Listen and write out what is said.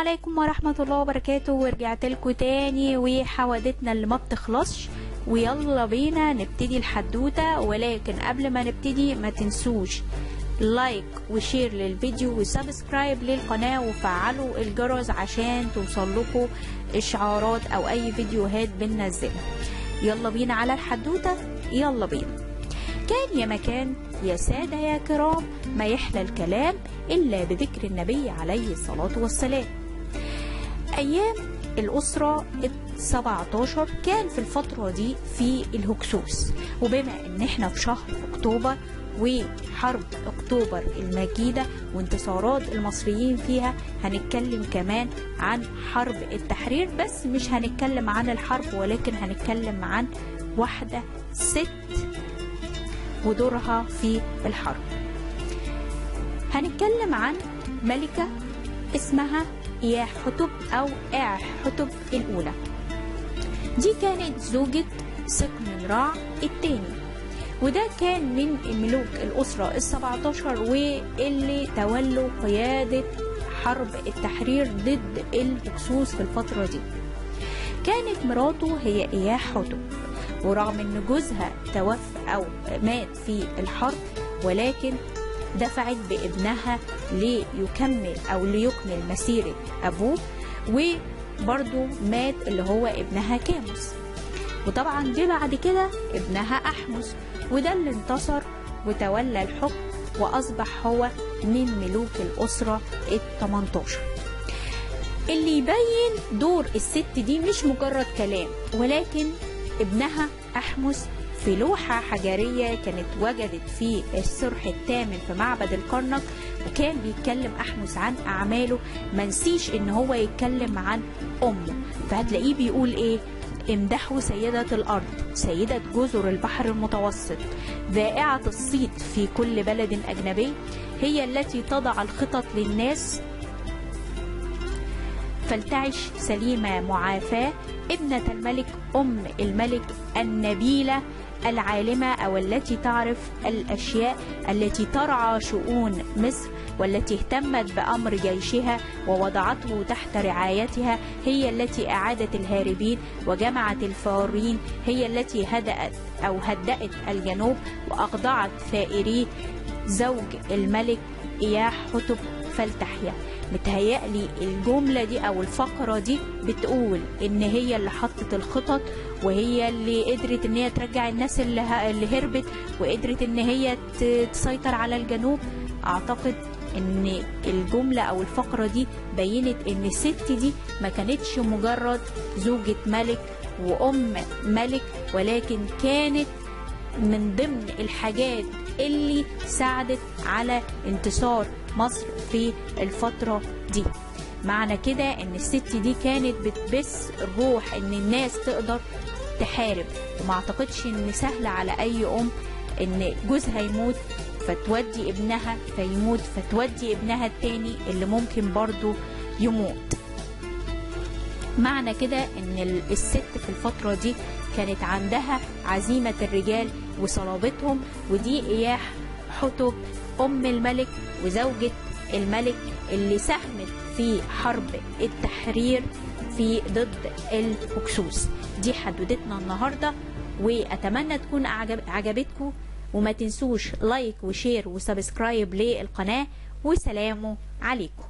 عليكم ورحمة الله وبركاته. ورجعت لكم تاني وحوادثنا اللي ما بتخلصش، ويلا بينا نبتدي الحدوتة. ولكن قبل ما نبتدي ما تنسوش like و share للفيديو و subscribe للقناة وفعلوا الجرس عشان توصل لكم اشعارات او اي فيديوهات بننزلها. يلا بينا على الحدوتة، يلا بينا. كان يا مكان يا سادة يا كرام، ما يحلى الكلام إلا بذكر النبي عليه الصلاة والسلام. أيام الأسرة 17 كان في الفترة دي في الهكسوس، وبما إن احنا في شهر أكتوبر وحرب أكتوبر المجيدة وانتصارات المصريين فيها، هنتكلم كمان عن حرب التحرير. بس مش هنتكلم عن الحرب، ولكن هنتكلم عن واحدة ست ودورها في الحرب. هنتكلم عن ملكة اسمها إياح حتب أو إع حتب الأولى. دي كانت زوجة سقننرع الثاني، وده كان من ملوك الأسرة ال17 واللي تولوا قيادة حرب التحرير ضد الهكسوس في الفترة دي. كانت مراته هي إياح حتب، ورغم ان جوزها توفى او مات في الحرب، ولكن دفعت بابنها ليكمل او ليكمل مسيرة ابوه، وبرضه مات اللي هو ابنها كاموس. وطبعا جه بعد كده ابنها احمس، وده اللي انتصر وتولى الحكم واصبح هو من ملوك الاسرة ال18. اللي يبين دور الست دي مش مجرد كلام، ولكن ابنها أحمس في لوحة حجرية كانت وجدت في الصرح الثامن في معبد الكرنك، وكان بيتكلم أحمس عن أعماله. منسيش إن هو يتكلم عن أمه، فهتلاقيه بيقول إيه: امدحوا سيدة الأرض، سيدة جزر البحر المتوسط، ذائعة الصيت في كل بلد أجنبي، هي التي تضع الخطط للناس، فلتعش سليمة معافاة، ابنة الملك، أم الملك، النبيلة العالمة أو التي تعرف الأشياء، التي ترعى شؤون مصر، والتي اهتمت بأمر جيشها ووضعته تحت رعايتها، هي التي أعادت الهاربين وجمعت الفارين، هي التي هدأت أو هدأت الجنوب وأخضعت ثائريه، زوج الملك إياح حتب فلتحيا. متهيألي الجملة دي أو الفقرة دي بتقول إن هي اللي حطت الخطط، وهي اللي قدرت إن هي ترجع الناس اللي هربت، وقدرت إن هي تسيطر على الجنوب. أعتقد إن الجملة أو الفقرة دي بينت إن الست دي ما كانتش مجرد زوجة ملك وأم ملك، ولكن كانت من ضمن الحاجات اللي ساعدت على انتصار مصر في الفترة دي. معنى كده ان الست دي كانت بتبث الروح ان الناس تقدر تحارب، وما اعتقدش ان سهل على اي ام ان جوزها يموت فتودي ابنها فيموت، فتودي ابنها التاني اللي ممكن برضو يموت. معنى كده ان الست في الفترة دي كانت عندها عزيمة الرجال وصلابتهم، ودي إياح حتب أم الملك وزوجة الملك اللي ساهمت في حرب التحرير في ضد الهكسوس. دي حدوتنا النهاردة، وأتمنى تكون عجبتكم، وما تنسوش like و share و subscribe للقناة، وسلام عليكم.